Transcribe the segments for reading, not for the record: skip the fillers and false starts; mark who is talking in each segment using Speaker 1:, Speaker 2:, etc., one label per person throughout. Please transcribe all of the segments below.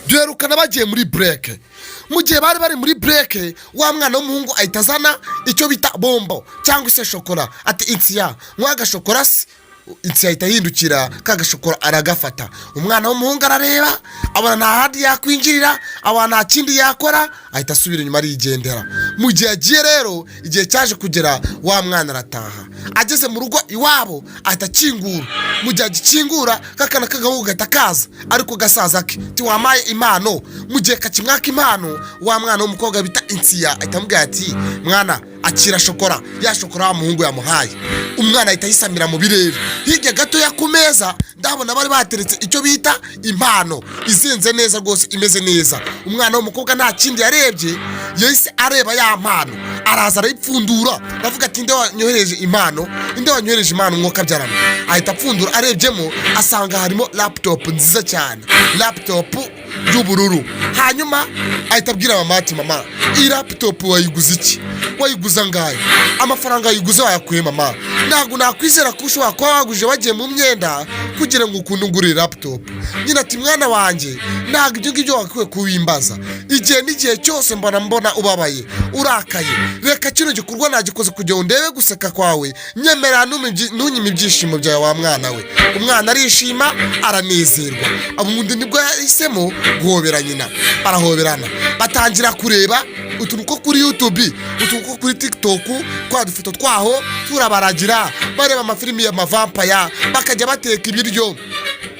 Speaker 1: Duherukana bagiye muri break. Mu gihe bari bari muri break, wa mwana w'umuhungu ahita azana icyo bita bombo cyangwa se shokora, ati: "Insiya, nywa agashokora se." Insiya ahita ahindukira, ka gashokora aragafata. Umwana w'umuhungu arareba, abona nta handi yakwinjirira, abona nta kindi yakora, ahita asubira inyuma, arigendera. Mu gihe agiye rero, igihe cyaje kugera, wa mwana arataha. Ageze mu rugo iwabo, ahita akingura. Mu gihe agikingura, kakana k'agahungu gahita kaza, ariko gasaza ke tiwamaye impano. Mu gihe kakimwaka impano, wa mwana w'umukobwa bita Insiya ahita amubwira ati: "Mwana, akira shokora." Ya shokora wa muhungu yamuhaye, umwana ahita ayisamira mu birere. Hirya gatoya ku meza ndahabona bari bateretse icyo bita impano izinze neza rwose, imeze neza. Umwana w'umukobwa nta kindi yarebye, yahise areba ya mpano, araza arayipfundura, aravuga ati: "Nde wanyohereje impano? Nde wanyohereje impano?" Umwuka abyarana ahita apfundura, arebyemo asanga harimo laptop nziza cyane, laptop y'ubururu. Hanyuma ahita abwira mama ati: "Mama, iyi laptop wayiguze iki? Wayiguze angahe? Amafaranga wayiguze wayakuye? Mama, ntabwo nakwizera ko ushobora kuba waguje, wagiye mu myenda kugira ngo ukunde ungurire laptop." Nyina ati: "Mwana wanjye, ntabwo ibyo ngibyo wagakwiye kubimbaza. Igihe n'igihe cyose mbona ubabaye, urakaye. Reka kino gikorwa nagikoze kugira ngo ndebe guseka kwawe. Nyemera, ntunyime ibyishimo byawe, wa mwana we." Umwana arishima, aranezerwa. Ubundi nibwo yahisemo guhobera nyina, barahoberana, batangira kureba utuntu two kuri YouTube, utuntu two kuri TikTok, twa dufoto twaho turabaragira, bareba amafilimi y'amavampaya, bakajya bateka ibiryo,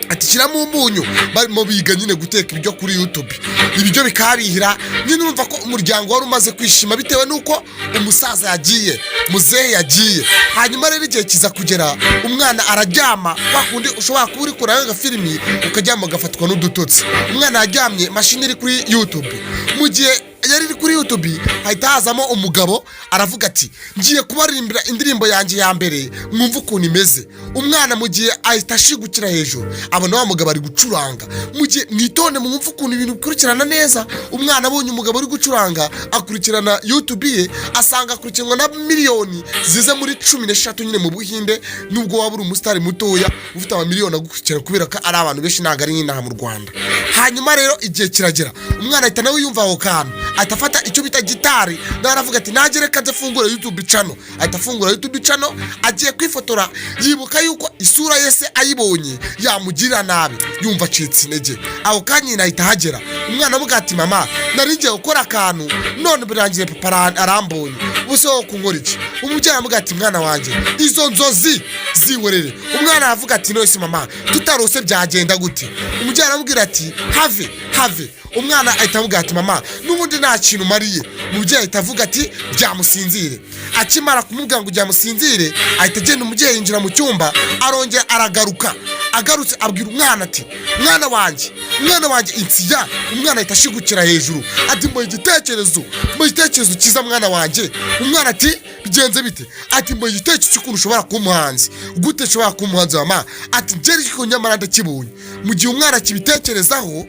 Speaker 1: ati: "Shyiramo umunyu." Barimo biga nyine guteka ibiryo kuri YouTube, ibiryo bikabihira nyine. Urumva ko umuryango wari umaze kwishima bitewe n'uko umusaza yagiye, muzehe yagiye. Hanyuma rero igihe kiza kugera, umwana araryama. Kwa kundi ushobora kuba uri kureba agafilimi ukaryama ugafatwa n'udutotsi, umwana yaryamye mashini iri kuri YouTube. Mu gihe yari iri kuri YouTube, hahita hazamo umugabo, aravuga ati: "Ngiye kubaririmbira indirimbo yanjye ya mbere, mwumve ukuntu imeze." Umwana mu gihe ahita ashigukira hejuru, abona wa mugabo ari gucuranga. Mu gihe mwitonde, mwumve ukuntu ibintu bikurikirana neza. Umwana abonye umugabo uri gucuranga, akurikirana YouTube ye, asanga akurikiranwa na miliyoni ziza muri 13. Nyine mu Buhinde, nubwo waba uri umusitari mutoya, ufite amamiliyoni agukurikirana, kubera ko ari abantu benshi, ntabwo ari nk'inaha mu Rwanda. Hanyuma rero igihe kiragera, umwana ahita nawe yumva aho kantu, ahita afata icyo bita gitari, nawe aravuga ati: "Nanjye reka nze fungura YouTube channel." Ahita afungura YouTube channel, agiye kwifotora, yibuka yuko isura ye se ayibonye yamugirira nabi, yumva acitse intege. Aho kanya nyina ahita ahagera. Umwana amuga ati: "Mama, nari ngiye gukora akantu, none birangiye papa arambonye, ubuse wowe kunkora iki?" Umubyeyi aramuga ati: "Mwana wanjye, izo nzozi zihorere." Umwana aravuga ati: "None se mama, tutarose byagenda gute?" Umubyeyi aramubwira ati: "Have, have." Umwana ahita avuga ati: "Mama, n'ubundi nta kintu umariye." Umubyeyi ahita avuga ati: "Byamusinzire." Akimara kumubwira ngo byamusinzire, ahita agenda. Umubyeyi yinjira mu cyumba, arongera aragaruka. Agarutse abwira umwana ati: "Mwana wanjye, mwana wanjye Insiya." Umwana ahita ashigukira hejuru ati: "Mboye igitekerezo, mboye igitekerezo cyiza, mwana wanjye." Umwana ati: "Bigenze bite?" Ati: "Mboye igitekerezo cy'ukuntu ushobora kuba umuhanzi." "Gute nshobora kuba umuhanzi, mama?" Ati: "Njye ariko nyamara ndakibonye." Mu gihe umwana akibitekerezaho